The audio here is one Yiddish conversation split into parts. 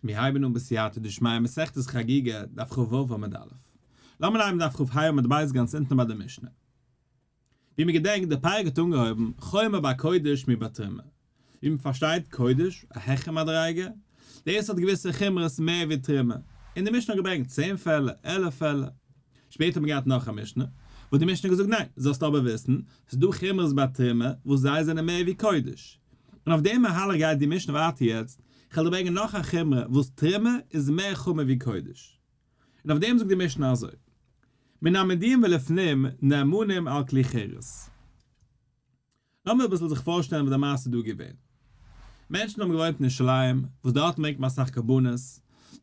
מיר הייבן אן בסייעתא דשמיא מסכת חגיגה, דף כ"ו עמוד א'. לאמיר הייבן דף כ"ה עמוד ב' גאנץ אונטן ביי די משנה. ווי מען געדענקט, די פרק האט אנגעהויבן חומר בקודש מבתרומה. ווי מען פארשטייט קודש, א העכערע מדריגה, דאס האט געוויסע חומרות מער ווי תרומה, און די משנה האט געברענגט צען פעלער, 11 פעלער. שפעטער האט מען געהאט נאך א משנה, וואס די משנה האט געזאגט ניין, זאלסט אבער וויסן, ס'איז דא חומרות ביי תרומה וואס זיי זענען מער ווי קודש. און אויף דעם מהלך גייט די משנה ווייטער יעצט, כ'וועל דיר ברענגען נאך א חומרא וואס תרומה איז מער חמור ווי קודש. און אויף דעם זאגט די משנה אזוי, מן המודיעים ולפנים נאמנים על כלי חרס. לאמיר אביסל זיך פארשטעלן וואס די מעשה איז דא געווען. מענטשן האבן געוואוינט אין ירושלים, וואס דארטן ברענגט מען אסאך קרבנות,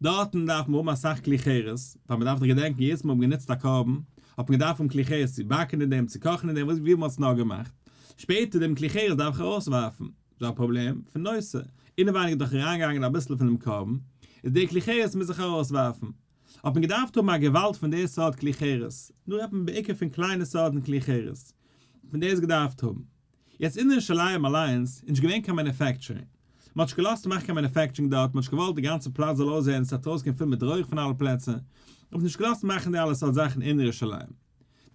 דארטן דארף מען האבן אסאך כלי חרס, ווייל מען דארף דאך געדענקען יעדעס מאל מען האט גענוצט א קרבן, האט מען געדארפט האבן כלי חרס צו באקן אין דעם, צו קאכן אין דעם, ווי מען האט עס נאר געמאכט. שפעטער דעם כלי חרס דארף איך ארויסווארפן. דא א פראבלעם פון נושא, אינעווייניג איז דאך אריינגעגאנגען אביסל פונעם קרבן, איז די כלי חרס מוז איך ארויסווארפן. האט מען געדארפט האבן א געוואלד פון די סארט כלי חרס, דא רעדט מען בעיקר פון קליינע סארטן כלי חרס, האט מען דאס געדארפט האבן. יעצט אין ירושלים אליינס איז נישט געווען קיין manufacturing, מען האט נישט געלאזט מאכן קיין manufacturing דארט, מען האט נישט געוואלט די גאנצע פלאץ זאל אויסזען עס וועט ארויסגיין פול מיט רויך פון אלע פלעצער, האט מען נישט געלאזט מאכן די אלע סארט זאכן אין ירושלים.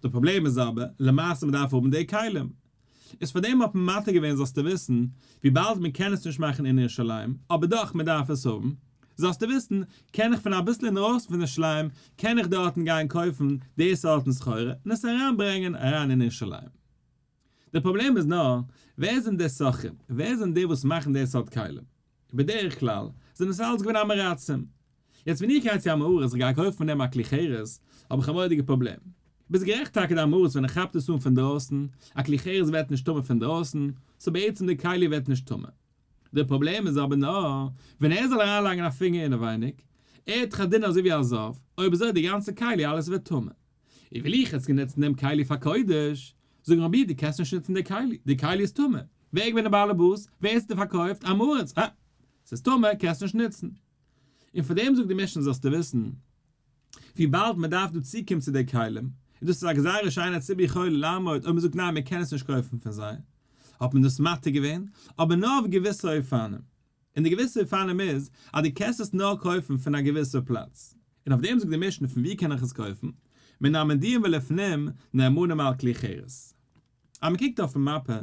די פראבלעם איז אבער, למעשה מען דארף האבן די כלים, איז פאר דעם האט מען מתיר געווען זאלסטו וויסן, וויבאלד מען קען עס נישט מאכן אין ירושלים, אבער דאך מען דארף עס האבן, זאלסטו וויסן, קען איך פון אביסל אינדרויסן פון ירושלים, קען איך דארטן גיין קויפן די סארטן סחורה און עס אריינברענגען אריין אין ירושלים. די פראבלעם איז נאר, ווער זענען די סוחרים? ווער זענען די וואס מאכן די סארט כלים? בדרך כלל זענען עס אלץ געווען עם הארצים. יעצט ווען איך גיי צו עם הארץ איך גיי קויפן פון אים א כלי חרס, האב איך א מורא'דיגע פראבלעם. ביסט גערעכט טאקע די עם הארץ ווען ער כאפט עס אן פון דרויסן, א כלי חרס ווערט נישט טמא פון דרויסן, so בעצם די כלי ווערט נישט טמא. די פראבלעם איז אבער נאר ווען ער זאל אריינלייגן א פינגער אינעווייניג, ער האט דאך א דין אזוי ווי א זב, אויב אזוי די גאנצע כלי אלעס ווערט טמא. און וויל איך יעצט נוצן דעם כלי פאר קודש, זאגן רבי דו קענסט נישט נוצן די כלי, די כלי איז טמא, ווער איז געווען די בעל הבית, ווער האט עס דיר פארקויפט, עם הארץ, אה! ס'איז טמא, קענסט נישט נוצן. און פאר דעם זאגט די משנה זאלסטו וויסן, וויבאלד מען דארף דא צוקומען צו די כלים, און דאס איז א גזירה שאין הציבור יכול לעמוד, אויב מען זאגט ניין מען קען עס נישט קויפן פון זיי, האט מען דאס מתיר געווען, אבער נאר אויף געוויסע אופנים. און די געוויסע אופנים איז, אז דו קענסט עס נאר קויפן פון א געוויסע פלאץ. און אויף דעם זאגט די משנה פון וואו קען איך עס קויפן? מן המודיעים ולפנים נאמנים על כלי חרס. אז מען קוקט אויפן מאפע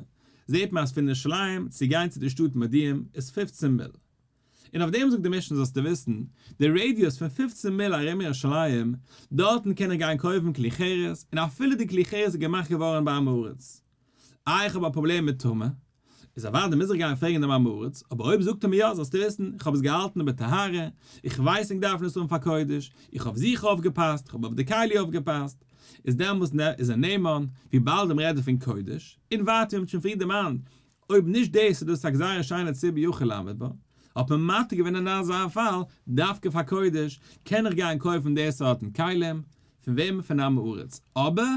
זעט מען אז פון ירושלים צו גיין צו די שטאט מודיעים איז 15 מיל. און אויף דעם זאגט די משנה זאלסטו וויסן, די radius פון 15 מיל ארום ירושלים, דארטן קען איך גיין קויפן כלי חרס, און אפילו די כלי חרס איז געמאכט געווארן ביי עם הארץ. איי איך האב א פראבלעם מיט טומאה, איז אוודאי מוז איך גיין פרעגן דעם עם הארץ, אבער אויב זאגט ער מיר יא זאלסטו וויסן, איך האב עס געהאלטן בטהרה, איך ווייס איך דארף עס האבן פאר קודש, איך האב זיך אויפגעפאסט, איך האב אויף די כלי אויפגעפאסט, איז דעמאלס איז ער נאמן, וויבאלד מען רעדט פון קודש, און ווייטער ווי מ'האט שוין פריער דערמאנט, אויב נישט דאס איז דאס א גזירה שאין הציבור יכול לעמוד בה, האט מען מתיר געווען אין אזא פאל, דווקא פאר קודש, קען איך גיין קויפן די סארטן כלים, פון וועמען? פון עם הארץ, אבער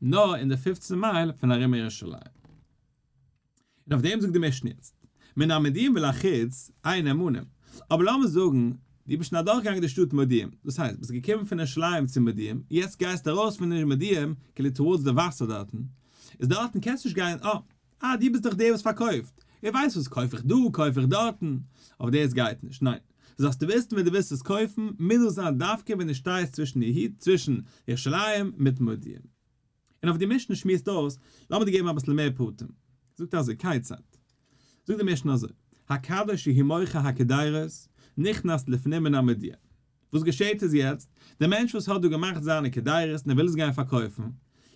נאר אין די 15 מייל פון ארום ירושלים. און אויף דעם זאגט די משנה יעצט, מן המודיעים ולחוץ, אין נאמנים. אבער לאמיר זאגן, דו ביסט שוין אדורכגעגאנגען די שטאט מודיעים, דאס הייסט, ביסט געקומען פון ירושלים צו מודיעים, יעצט גייסטו ארויס פון מודיעים, כאילו towards די וואסער דארטן, איז דארטן קענסטו נישט גיין, אה, אה, דו ביסט דאך דער וואס פארקויפט, איך ווייס וואס קויף איך דא, קויף איך דארטן, אבער דאס גייט נישט, ניין. זאלסטו וויסן ווען דו ווילסט עס קויפן, מוז דאס זיין דווקא ווען דו שטייסט צווישן צווישן ירושלים מיט מודיעים. און אויף די משנה שמועסט אויס, לאמיר דיר געבן אביסל מער פרטים. זאגט אזוי, כיצד? זאגט די משנה אזוי, הקדוש שהוא מוכר הקדירות, נכנס לפנים מן המודיעים. וואס געשעט איז יעצט, דער מענטש וואס האט דא געמאכט זיינע קדירות און ער וויל עס גיין פארקויפן,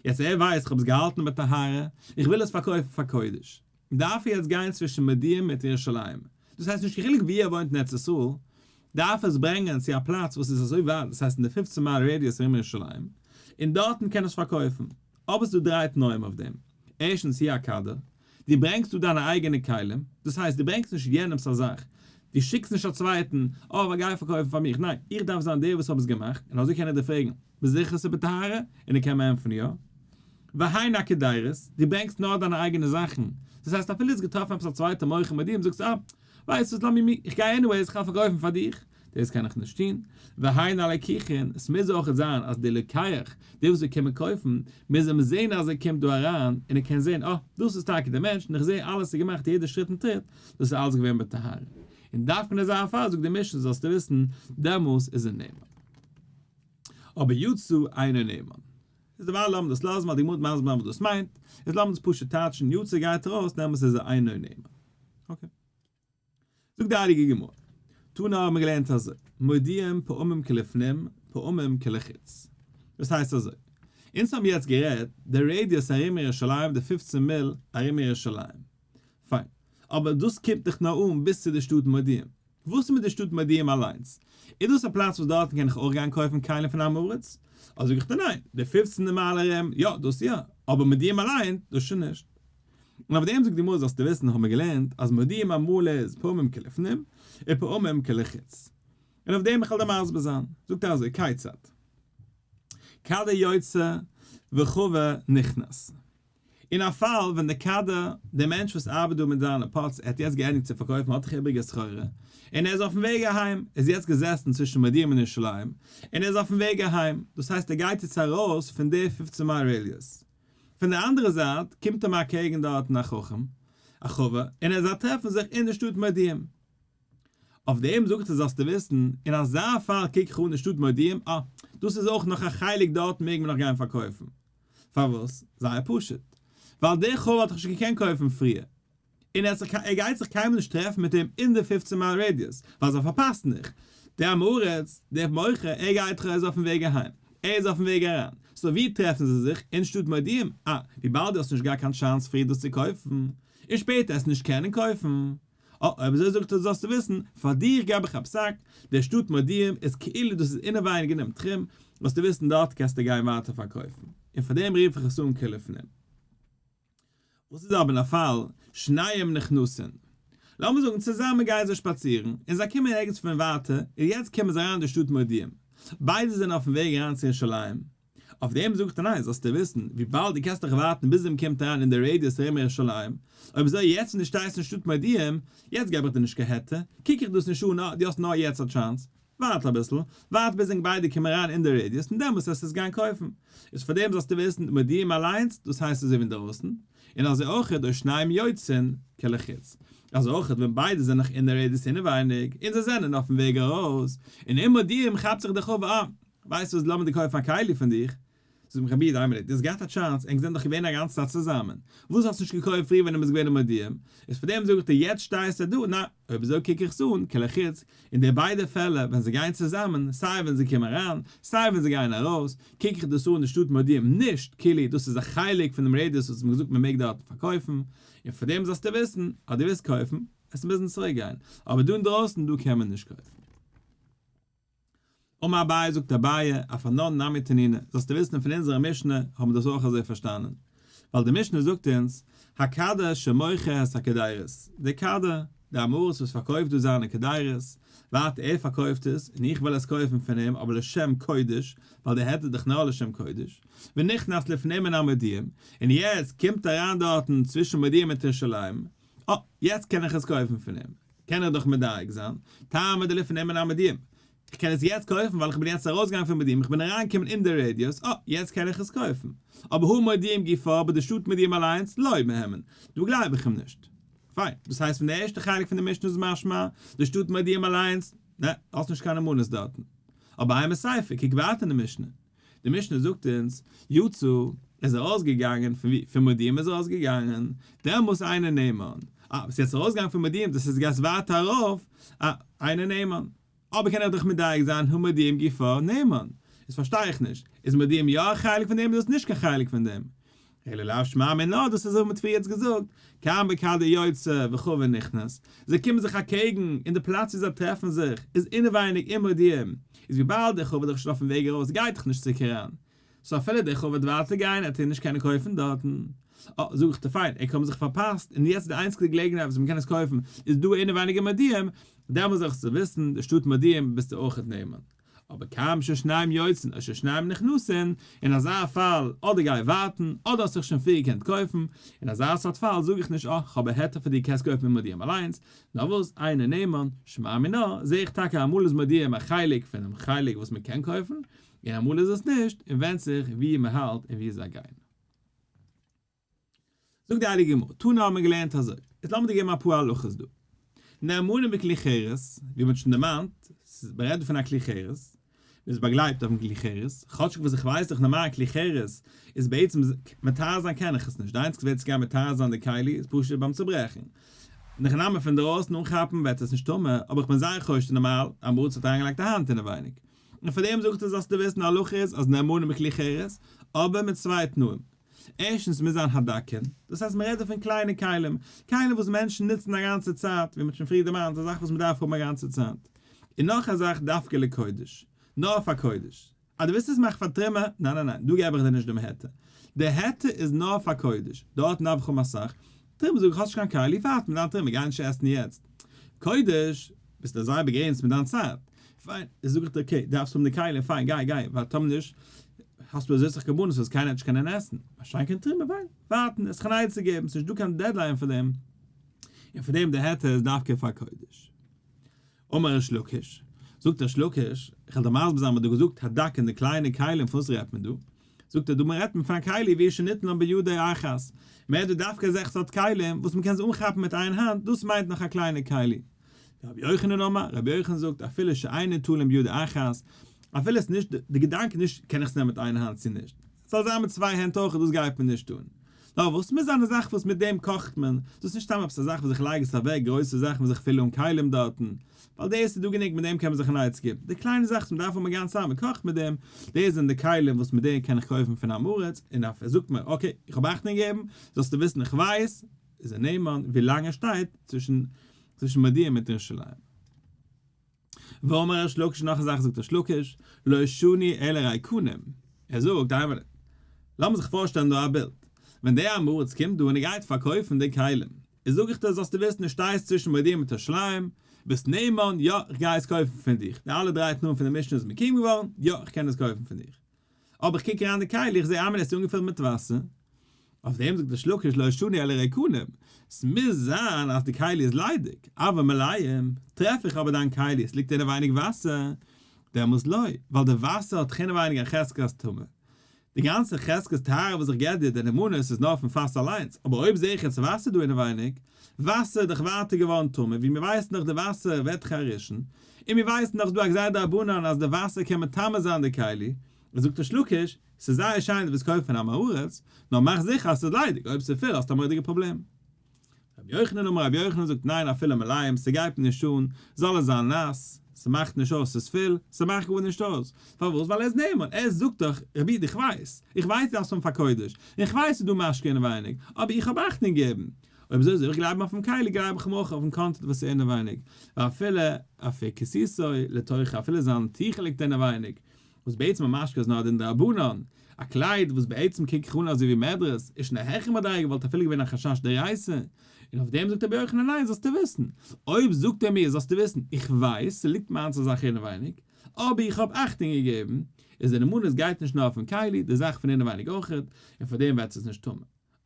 יעצט ער ווייסט איך האב עס געהאלטן בטהרה, איך וויל עס פארקויפן פאר קודש, דארף ער יעצט גיין צווישן מודיעים מיט ירושלים, דאס הייסט נישט קיין חילוק וואו ער וואוינט אין ארץ ישראל, דארף ער עס ברענגען צו א פלאץ וואס איז אזוי ווייט, דאס הייסט אין די 15 מייל radius ארום ירושלים, און דארטן קען ער עס פארקויפן. אבער ס'איז דא דריי תנאים אויף דעם. ערשטנס הוא הקדר, דו ברענגסט דא דיינע אייגענע כלים, דאס הייסט דו ברענגסט נישט יענעמ'ס א זאך, דו שיקסט נישט א צווייטן, אה גיי פארקויפן פאר מיך, ניין, איך דארף זיין דער וואס האב עס געמאכט, און אזוי קען איך דיר פרעגן, ביסט זיכער ס'איז בטהרה? און ער קען מיר ענטפערן יא. והן הקדירות, דו ברענגסט נאר דיינע אייגענע זאכן, דאס הייסט אפילו האסט געטראפן עפעס א צווייטע מוכר מיט דיר און זאגסט אה, ווייסט וואס לאמיר מיר, איך גיי anyways, איך גיי פארקויפן פאר דיך, דאס קען איך נישט טון. והן הלקוחין, עס מוז אויך זיין אז דער לוקח, דער וואס וויל קומען קויפן, מוז אים זען אז ער קומט דא אריין, און ער קען זען, אה, דאס איז טאקע דער מענטש, און איך זע אלעס איז געמאכט יעדע שריט און טריט, דאס איז אלעס געווען בטהרה. און דווקא אין אזא פאל זאגט די משנה זאלסטו וויסן, דעמאלס איז ער נאמן. אבער יצא אינו נאמן. איז דערווייל לאמיר דאס לאזן ווייל די גמרא וועט מסביר זיין וואס דאס מיינט, איז לאמיר דאס פשוט טייטשן, יצא גייט ארויס דעמאלס איז ער אינו נאמן. okay. זאגט די הייליגע גמרא, תנא האבן מיר געלערנט אזוי, מודיעים פעמים כלפנים פעמים כלחוץ. דאס הייסט אזוי, אונז האבן יעצט גערעדט די radius ארום ירושלים די פופצן מיל ארום ירושלים, פיין, אבער דאס קומט דאך נאר אן ביז צו די שטאט מודיעים, וואס איז מיט די שטאט מודיעים אליינס? איז דאס א פלאץ וואס דארטן קען איך אויך גיין קויפן כלים פון עם הארץ? אדער זאג איך דיר ניין, די פופצן מייל ארום, יא דאס יא, אבער מודיעים אליין, דאס שוין נישט. און אויף דעם זאגט די גמרא זאלסטו וויסן האבן מיר געלערנט אז מודיעים אמאל איז פעמים כלפנים ופעמים כלחוץ. און אויף דעם איך וועל דיר מסביר זיין, זאגט ער אזוי, כיצד? קדר יוצא וחבר נכנס. אין א פאל ווען דער קדר, דער מענטש וואס ארבעט דא מיט זיינע pots, ער האט יעצט געענדיגט צו פארקויפן, האט דאך איבריגע סחורה, און ער איז אויפן וועג אהיים, ער איז יעצט געזעסן צווישן מודיעים און ירושלים, און ער איז אויפן וועג אהיים, דאס הייסט ער גייט יעצט ארויס פון די פופצן מייל radius. פון די אנדערע זייט קומט אים אקעגן דארטן א חכם, א חבר, און ער זיי טרעפן זיך אין די שטאט מודיעים. אויף דעם זאגט ער זאלסטו וויסן, אין אזא פאל קוק איך אן די שטאט מודיעים, אה, דאס איז אויך נאך א חלק דארט מעג מען נאך גיין פארקויפן. פארוואס? זייער פשוט. ווייל דער חבר האט דאך נישט געקענט קויפן פריער. און ער ער גייט זיך קיינמאל נישט טרעפן מיט אים אין די פופצן מייל radius, ווייל זיי פארפאסן דיך. דער עם הארץ, דער מוכר, ער גייט דאך ער איז אויפן וועג אהיים. ער איז אויפן וועג אריין. so ווי טרעפן זיי זיך? אין שטאט מודיעים. אה, וויבאלד דו האסט נישט געהאט קיין chance פריער דאס צו קויפן, און שפעטער עס נישט קענען קויפן. אה, אויב אזוי זאגט ער זאלסטו וויסן, פאר דיר געב איך א פסק, דער שטאט מודיעים איז כאילו דאס איז אינעווייניג אינעם תחום, זאלסטו וויסן דארט קענסטו גיין ווייטער פארקויפן. און פאר דעם רוף איך עס אן כלפנים. וואס איז אבער אין א פאל שניהם נכנסין? לאמיר זאגן צוזאמען גייען זיי שפאצירן, און זיי קומען ערגעץ פון ווייטער, און יעצט קומען זיי אריין אין די שטאט מודיעים. ביידע זענען אויפן וועג אריין צו ירושלים. אויף דעם זאגט ער ניין, זאלסטו וויסן, וויבאלד דו קענסט דאך ווארטן ביז מען קומט אריין אין די radius ארום ירושלים, אויב אזוי יעצט ווען דו שטייסט אין שטאט מודיעים, יעצט געב איך דיר נישט קיין היתר, קוק איך דאס נישט אן, אה, דו האסט נאר יעצט א chance, ווארט אביסל, ווארט ביז ענק ביידע קומען אריין אין די radius און דעמאלס וועסטו עס גיין קויפן. איז פאר דעם זאלסטו וויסן, מודיעים אליינס, דאס הייסט אזוי ווי אינדערויסן, און אזוי אויך או שניהם יוצאין כלחוץ. אזוי אויך ווען ביידע זענען נאך אין די radius אינעווייניג, און זיי זענען אויפן וועג ארויס, און אין מודיעים כאפט זיך די חבר אה, ווייסט וואס לאמיר דיר קויפן א כלי פון דיך, זאגט אים רבי איד איין מינוט, דו האסט געהאט א chance, ענק זענען דאך געווען א גאנצע צייט צוזאמען, וואס האסט נישט געקויפט פריער ווען דו ביסט געווען אין מודיעים, איז פאר דעם זאג איך דיר יעצט שטייסטו דא, נא, אויב אזוי קוק איך עס אן, כלחוץ, אין די ביידע פעלער ווען זיי גייען צוזאמען, סיי ווען זיי קומען אריין, סיי ווען זיי גייען ארויס, קוק איך דאס אן די שטאט מודיעים נישט כאילו דאס איז א חלק פון דעם radius וואס מ'האט געזאגט מ'מעג דארטן פארקויפן, און פאר דעם זאלסטו וויסן אז דו ווילסט קויפן, וועסטו מוזן צוריק גיין, אבער דא אינדרויסן דא קען מען נישט קויפן. אמר אביי זאגט אביי, אף אנן נמי תנינא, זאלסטו וויסן פון אונזערע משנה האבן מיר דאס אויך אזוי פארשטאנען, ווייל די משנה זאגט אונז, הקדר שמוכר את הקדירות, דער קדר, דער עם הארץ וואס פארקויפט דא זיינע קדירות, ווארט ער פארקויפט עס, און איך וויל עס קויפן פון אים אבער לשם קודש, ווייל דער היתר איז דאך נאר לשם קודש, ונכנס לפנים מן המודיעים, און יעצט קומט אריין דארטן צווישן מודיעים מיט ירושלים, אה, יעצט קען איך עס קויפן פון אים. קען איך דאך מדייק זיין, טעמא דלפנים מן המודיעים. איך קען עס יעצט קויפן ווייל איך בין יעצט ארויסגעגאנגען פון מודיעים, איך בין אריינגעקומען אין די radius, אה, יעצט קען איך עס קויפן. אבער הא מודיעים גופא, אבער די שטאט מודיעים אליינס, לא מהימן. דא גלייב איך אים נישט. פיין, דאס הייסט פון די ערשטע חלק פון די משנה איז משמע, די שטאט מודיעים אליינס, נע, האסט נישט קיין נאמנות דארטן. אבער אימא סיפא, קוק ווייטער אין די משנה. די משנה זאגט אונז, יצא, איז ארויסגעגאנגען, פון ווי? פון מודיעים איז ארויסגעגאנגען, דעמאלס אינו נאמן. אה, ביסט יעצט ארויסגעגאנגען פון מודיעים, דאס איז גייסט ווייטער ארויף, אה, אינו נאמן. אבער קען איך דאך מדייק זיין, הא מודיעים גופא נאמן. איז פארשטיי איך נישט, איז מודיעים יא א חלק פון דעם אדער איז נישט קיין חלק פון דעם? אלא לאו שמע מינה, דאס איז אזוי ווי מ'האט פריער יעצט געזאגט, כאן בקדר יוצא וחבר נכנס, זיי קומען זיך אקעגן, און די פלאץ ווי זיי טרעפן זיך איז אינעווייניג אין מודיעים, איז וויבאלד דער חבר איז דאך שוין אויפן וועג ארויס גייט דאך נישט צוריק אריין, so אפילו דער חבר וועט ווייטער גיין וועט ער נישט קענען קויפן דארטן. אה, זאג איך דיר פיין, ער האבן זיך פארפאסט, און יעצט די איינציגסטע געלעגנהייט וואס מ'קען עס קויפן איז דא אינעווייניג אין מודיעים, דעמאלס זאלסטו וויסן, די שטאט מודיעים ביסטו אויכעט נאמן. אבער כאן ששניהם יוצאין או ששניהם נכנסין, אין אזא פאל אדער גיי ווארטן, אדער האסט זיך שוין פריער געקענט קויפן, אין אזא סארט פאל זאג איך נישט אה, כ'האב א היתר פאר דיר קענסט קויפן אין מודיעים אליינס, נאר וואס, אינו נאמן, שמע מינה, זעה איך טאקע אמאל איז מודיעים א חלק פונעם חלק וואס מ'קען קויפן, און אמאל איז עס נישט, און ווענדט זיך ווי מ'האלט און ווי זיי גייען. זאגט די הייליגע גמרא, תנא האט מען געלערנט אזוי, איז לאמיר דיר געבן אפאר הלכות דא. נאמנים בכלי חרס, ווי מ'האט שוין דערמאנט, מ'רעדט דא פון א כלי חרס, מ'איז באגלייבט אויפן כלי חרס, כאטשיג וואס איך ווייס דאך נארמאל כלי חרס איז בעצם מטהר זיין קען איך עס נישט, די איינציגסטע וועג צו גיין מטהר זיין די כלי איז פשוט ביים צוברעכן. אין הכי נמי פון דרויסן אנכאפן ווערט עס נישט טמא, אבער איך בין זייער חושד נארמאל, עם הארץ האט אריינגעלייגט א האנט אינעווייניג. און פאר דעם זאגט ער זאלסטו וויסן די הלכה איז אז נאמנים בכלי חרס, אבער מיט צוויי תנאים. ערשטנס מוז זיין הדקין, דאס הייסט מען רעדט דא פון קליינע כלים, כלים וואס מענטשן נוצן א גאנצע צייט, ווי מען האט שוין פריער דערמאנט, א זאך וואס מען דארף האבן א גאנצע צייט. און נאך א זאך דווקא לקודש, נאר פאר קודש. אז דו ווילסט עס מאכן פאר תרומה, ניין ניין ניין, דא געב איך דיר נישט דעם היתר. דער היתר איז נאר פאר קודש, דארטן דארף איך האבן אסאך. תרומה זאג איך האסט נישט קיין כלי, ווארט מיט דיין תרומה, גיי נישט עסן יעצט. קודש, ביסטו זייער באגרעניצט מיט דיין צייט. פיין, זאג איך דיר okay, דארפסט האבן די כלים, פיין, גיי גיי, ווייל טאמער נישט, האסטו אזוי סאך קרבנות וואס קיינער וועט נישט קענען עסן. מה שאין כן תרומה, פיין, ווארטן, עס זיך אן עצה געבן, ס'נישט דא קיין deadline פאר דעם. און פאר דעם דער היתר איז דווקא פאר קודש. אמר ריש לקיש, זאגט ריש לקיש, איך וועל דיר מסביר זיין וואס דו געזאגט הדקין די קליינע כלים פון וואס רעדט מען דא? זאגט ער דא מען רעדט מען פון א כלי והוא שניתנן בידו אחת, מען רעדט דא דווקא אזעלכע סארט כלים וואס מען קען זיי אנכאפן מיט איין האנט, דאס מיינט נאך א קליינע כלי. רבי יוחנן אמר, רבי יוחנן זאגט אפילו שאין ניטלין בידו אחת, אפילו עס איז נישט, די געדאנק איז נישט קען איך עס נעמען מיט איין האנט צו נישט, ס'זאל זיין מיט צוויי הענט אויך דאס גייט מיר נישט אן. נאר וואס מוז זיין א זאך וואס מיט דעם קאכט מען, דאס איז נישט סתם עפעס א זאך וואס איך לייג עס אוועק, גרויסע זאכן וואס איך פיל אן כלים דארטן, ווייל דאס איז דא גענוג מיט דעם קען מען זיך אן עצה געבן, די קליינע זאך וואס מען דארף האבן א גאנצע צייט מען קאכט מיט דעם, דאס זענען די כלים וואס מיט דעם קען איך קויפן פון עם הארץ, און אויף ער זאגט מיר okay איך האב אכטונג געגעבן, זאלסטו וויסן איך ווייס, איז ער נאמן ווי לאנג ער שטייט צווישן צווישן מודיעין מיט ירושלים. ואמר ריש לקיש נאך א זאך זאגט ריש לקיש, לא שנו אלא ריקנים, ער זאגט איין מינוט, לאמיר זיך פארשטעלן דא א בילד, ווען דער עם הארץ קומט דא און ער גייט פארקויפן די כלים, איז זאג איך דיר זאלסטו וויסן דו שטייסט צווישן מודיעין מיט ירושלים, ביסט נאמן, יא איך גיי עס קויפן פון דיך, די אלע דריי תנאים פון די משנה איז מקוים געווארן, יא איך קען עס קויפן פון דיך. אבער איך קוק אריין די כלי איך זע איין מינוט עס איז אנגעפילט מיט וואסער, אויף דעם זאגט ריש לקיש לא שנו אלא ריקנים, ס'מוז זיין אז די כלי איז ליידיג, אבל מלאים, טרעף איך אבער דיין כלי עס ליגט אינעווייניג וואסער, דעמאלס לא, ווייל די וואסער האט אינעווייניג א חזקת טומאה. די גאנצע חזקת טהרה וואס איך געב דיר, די נאמנות איז נאר פון פאס אליינס, אבער אויב זע איך יעצט וואסער דא אינעווייניג, וואסער איז דאך ווייטער געווארן טמא, ווי מיר ווייסן דאך די וואסער ווערט דאך א ראשון, און מיר ווייסן דאך ס'דא א גזירה דרבנן אז די וואסער קען מטמא זיין די כלי, זאגט ריש לקיש, ס'איז זייער שיין דו ווילסט קויפן פון עם הארץ, נאר מאך זיכער אז ס'איז ליידיג, אויב ס'איז פול האסטו א מורא'דיגע פראבלעם. רבי יוחנן אמר רבי יוחנן זאגט ניין אפילו מלאים ס'גייט מיר נישט אן, זאל עס זיין נאס, ס'מאכט נישט אויס ס'איז פול, ס'מאכט גארנישט אויס, פארוואס ווייל ער איז נאמן, ער זאגט דאך רבי איד איך ווייס, איך ווייס דו דארפסט האבן פאר קודש, און איך ווייס ס'איז דא משקה אינעווייניג, אבער איך האב אכטונג געגעבן, אויב אזוי זאל איך גלייבן אויפן כלי גלייב איך אים אויך אויפן content וואס איז אינעווייניג, ואפילו אפיקסיסוי לתוכה אפילו זיין טיכל ליגט אינעווייניג, וואס בעצם א משקה איז נאר א דין דרבנן, א קלייד וואס בעצם קוק איך אן אזוי ווי מדרס, איז שוין א העכער מדריגה וואלט אפילו געווען א חשש דאורייתא, און אויף דעם זאגט רבי יוחנן ניין זאלסטו וויסן, אויב זאגט ער מיר זאלסטו וויסן, איך ווייס ס'ליגט מיינס א זאך אינעווייניג, אבער איך האב אכטונג געגעבן, איז די נאמנות גייט נישט נאר אויפן כלי, די זאך פון אינעווייניג אויכעט, און פאר דעם ווערט עס נישט טמא.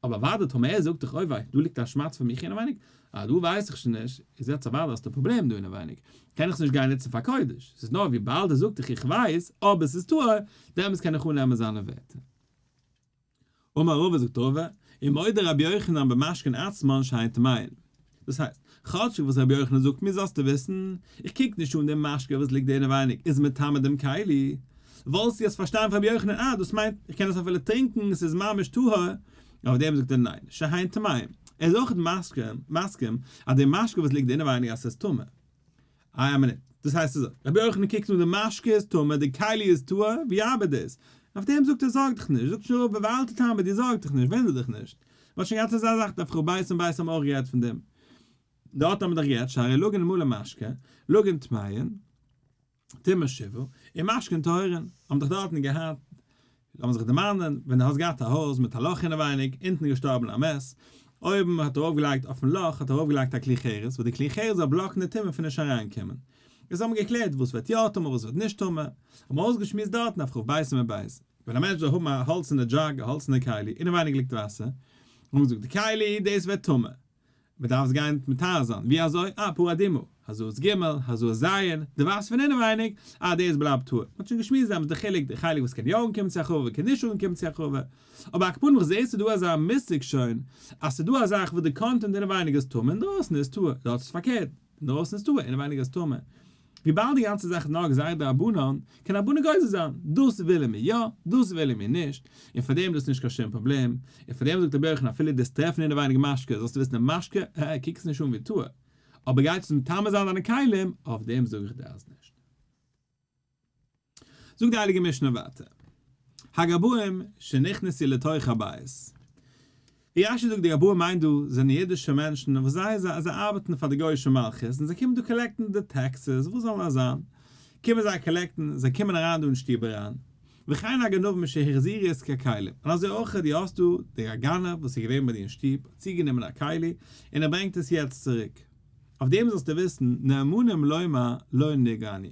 אבער אוודאי טאמער ער זאגט דיך אוי וויי דא ליגט א שמאץ פון מיך אינעווייניג, אה דא ווייס איך שוין נישט, איז יעצט אוודאי האסטו א פראבלעם דא אינעווייניג, קען איך עס נישט גיין נוצן פאר קודש, ס'איז נאר וויבאלד ער זאגט דיך איך ווייס, אבער ס'איז טהור, דעמאלטס קען איך אננעמען זיינע ווערטער. אמר רבא זאגט רבא, ומודה רבי יוחנן במשקין עצמן שהן טמאין. דאס הייסט, כאטשיג וואס רבי יוחנן זאגט מיר זאלסטו וויסן, איך קוק נישט אן דעם משקה וואס ליגט דא אינעווייניג איז מטמא דעם כלי, וואלסטו יעצט פארשטיין פון רבי יוחנן אה דאס מיינט איך קען עס אפילו טרינקען עס איז ממש טהור, אויף דעם זאגט ער ניין, שהן טמאין, ער איז אויך מסכים אז דער משקה וואס ליגט אינעווייניג אז עס איז טמא. איי א מינוט, דאס הייסט אזוי, רבי יוחנן קוקט אן די משקה איז טמא, די כלי איז טהור, ווי ארבעט דאס? אויף דעם זאגט ער זארג דיך נישט, זאגט שוין רבא ואל תטמא דיר זארג דיך נישט, וואונדער דיך נישט, מען האט שוין געהאט אזא זאך דף כב און בית האבן אויך גערעדט פון דעם, דארט האט מען דאך גערעדט שהרי לגין מלא משקה, לגין טמאין, טומאה שבעה, און משקין טהורין, האבן דאך דארטן געהאט, לאמיר זיך דערמאנען, ווען דו האסט געהאט א הויז מיט א לאך אינעווייניג, אונטן איז געשטארבן א מת, אויבן האט ער ארויפגעלייגט אויפן לאך האט ער ארויפגעלייגט א כלי חרס, וואס די כלי חרס זאל בלאקן די טומאה פון נישט אריינקומען. איז האבן מיר געקלערט וואס ווערט יא טמא וואס ווערט נישט טמא, האבן מיר אויסגעשמועסט דארטן אויף כב עמוד ב', ווען א מענטש זאל האבן א האלצענע jug, א האלצענע כלי, אינעווייניג ליגט וואסער, האבן מיר געזאגט די כלי דאס ווערט טמא, מען דארף עס גיין מטהר זיין, ווי אזוי? אה, פרה אדומה, הזאת ג', הזאת ז', די וואסער פון אינעווייניג, אה, דאס בלייבט טהור. מען האט שוין געשמועסט דעמאלטס די חילוק, די חלק וואס קען יא אנקומען צו הרחבה און קען נישט אנקומען צו הרחבה, אבער על כל פנים איך זעה ס'איז דא אזא מושג שוין, אז ס'איז דא א זאך וואס די content אינעווייניג איז טמא אינדרויסן איז טהור, דארט איז פארקערט. אינדרויסן איז טהור, אינעווייניג איז טמא. וויבאלד די גאנצע זאך איז נאר גזירה דרבנן, קען רבנן גוזר זיין, דאס ווילן מיר יא, דאס ווילן מיר נישט, און פאר דעם איז דאס נישט קיין שום פראבלעם, און פאר דעם זאגט רבי יוחנן אפילו דאס טרעפן אינעווייניג משקה, זאלסטו וויסן די משקה, ע ע קוק עס נישט אן ווי טהור, אבער גייט עס מטמא זיין דיינע כלים, אויף דעם זאג איך דיר אז נישט. זאגט די הייליגע משנה ווייטער, הגבאים שנכנסו לתוך הבית, ווי רש"י זאגט די גבאים מיינט דא זענען אידישע מענטשן וואס זיי זיי ארבעטן פאר די גוי'אישע מלכות און זיי קומען דא collect ן די taxes וואס זאל נאר זיין, קומען זיי collect ן, זיי קומען אריין דא אין שטוב אריין, וכן הגנבים שהחזירו את הכלים, און אזוי אויך דו האסט דא די גנב וואס איז געווען ביי דיר אין שטוב האט צוגענומען א כלי און ער ברענגט עס יעצט צוריק. אויף דעם זאלסטו וויסן, נאמנים לומר לא נגענו.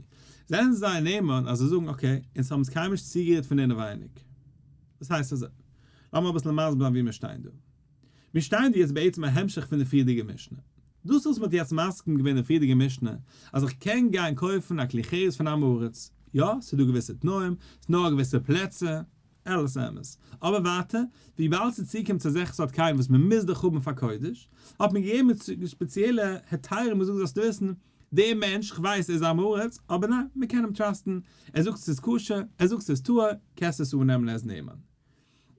זענען זיי נאמן אז זיי זאגן okay, אונז האבן עס קיינמאל נישט צוגערירט פון אינעווייניג. וואס הייסט אזוי? לאמיר אביסל מסביר זיין וואו מיר שטייען דא. מיר שטייען דא יעצט בעצם א המשך פון די פריערדיגע משנה. דאס וואס מ'האט יעצט מסכים געווען אין די פריערדיגע משנה, אז איך קען גיין קויפן א כלי חרס פון עם הארץ. יא, ס'איז דא געוויסע תנאים, ס'איז נאר געוויסע פלעצער, אלעס אמת. אבער ווייטער, וויבאלד ס'צוקומט צו אזעלכע סארט כלים וואס מ'מוז דאך האבן פאר קודש, האט מען געגעבן ספעציעלע היתרים און געזאגט זאלסטו וויסן, דער מענטש, כ'ווייס ער איז עם הארץ, אבער ניין, מ'קען אים trust ן, ער זאגט ס'איז כשר, ער זאגט ס'איז טהור, קענסט עס אננעמען ער איז נאמן.